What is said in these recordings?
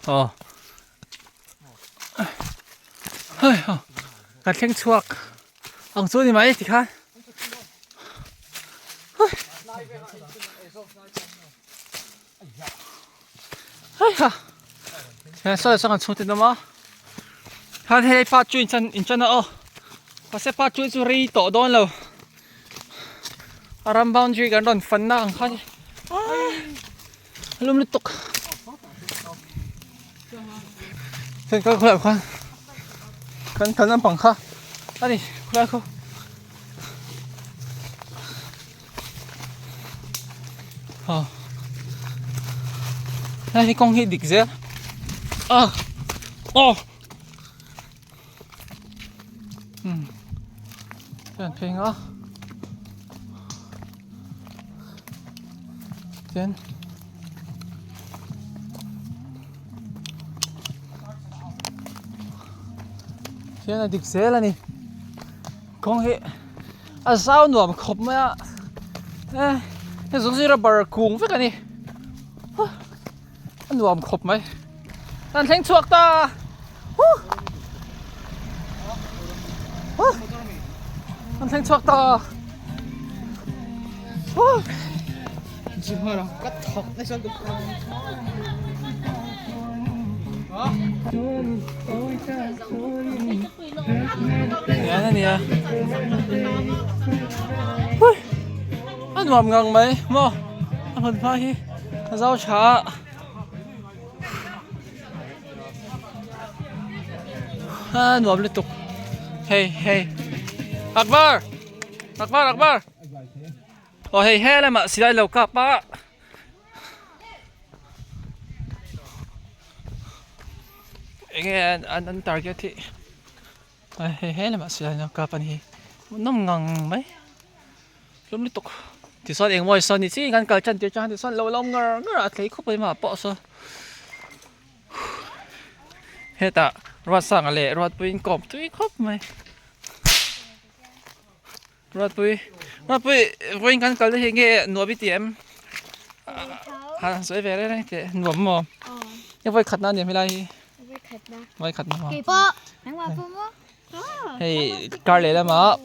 Aw. Hei ha. Kan thleng chhuak ang chu ni mai tikhan. Hei ha. He saw sang an chhung te awm a. Khan hei part chu in chan in chan a aw. Mahse part chu chu rei tawh dawn lo. A ram boundary kan rawn fan na ang kha ni. A lum lutuk. Chuan kal khawlai khan kan kal lampang kha a ni khawlai khaw. Aw hei hi kawng hi dik zel a aw umm chuan phei nga chuan chuan a dik zel a ni kawng hi. A zau nuam khawp mai a e hei zawng zira bar kung vek a ni a nuam khawp mai an thleng chhuak ta huh huh an thleng chhuak ta huh Tian a nia hui a nuam ngang mai maw a hmun hma hi a zau tha a a nuam lutuk hei hei Akbar Akbar Akbar aw hei he lamah silai lo kap a. Enge an an target hi hei he lamah sian a kap a ni hmuhnawm ngang mai hlawm lutuk tichuan engmaw sawn ni chiin kan kal tan tir chang tichuan lo lawm ngar ngar a tlei khawp mai mah pawh saw hetah Ruatsanga leh Ruatpuiin kawm tui khawp mai. Ruatpui Ruatpui vawiin kan kal na hi nge nuam i ti em? Han sawi ve reng reng teh nuam maw? Hei vawi khatna a ni helai hi. Vawi khatna. Vawi khatna maw? Keipawh nangmah pawh maw? Hei kar leh lamah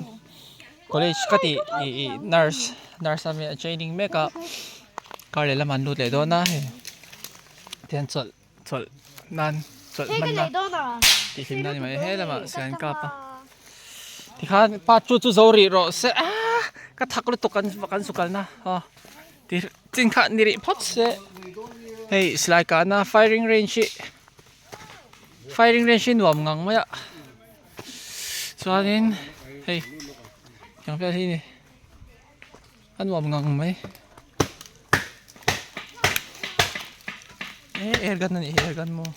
college ka tih ih nurse nurse a mi training mek a kar leh lamah an lut leh dawn a hei tihian chawlh chawlh nan chawlh hman na tih hlim na ni mai he lamah sian kap a tikhan pa chu chu zo rih rawh se a ka thak lutuk kan kan su kalna aw ti chin kha ni rih phawt se hei silai kahna firing range hi firing range hi nuam ngang mai a chuanin hei tiang vel hi ni a nuam ngang mai eh air gun a nih hi air gun maw.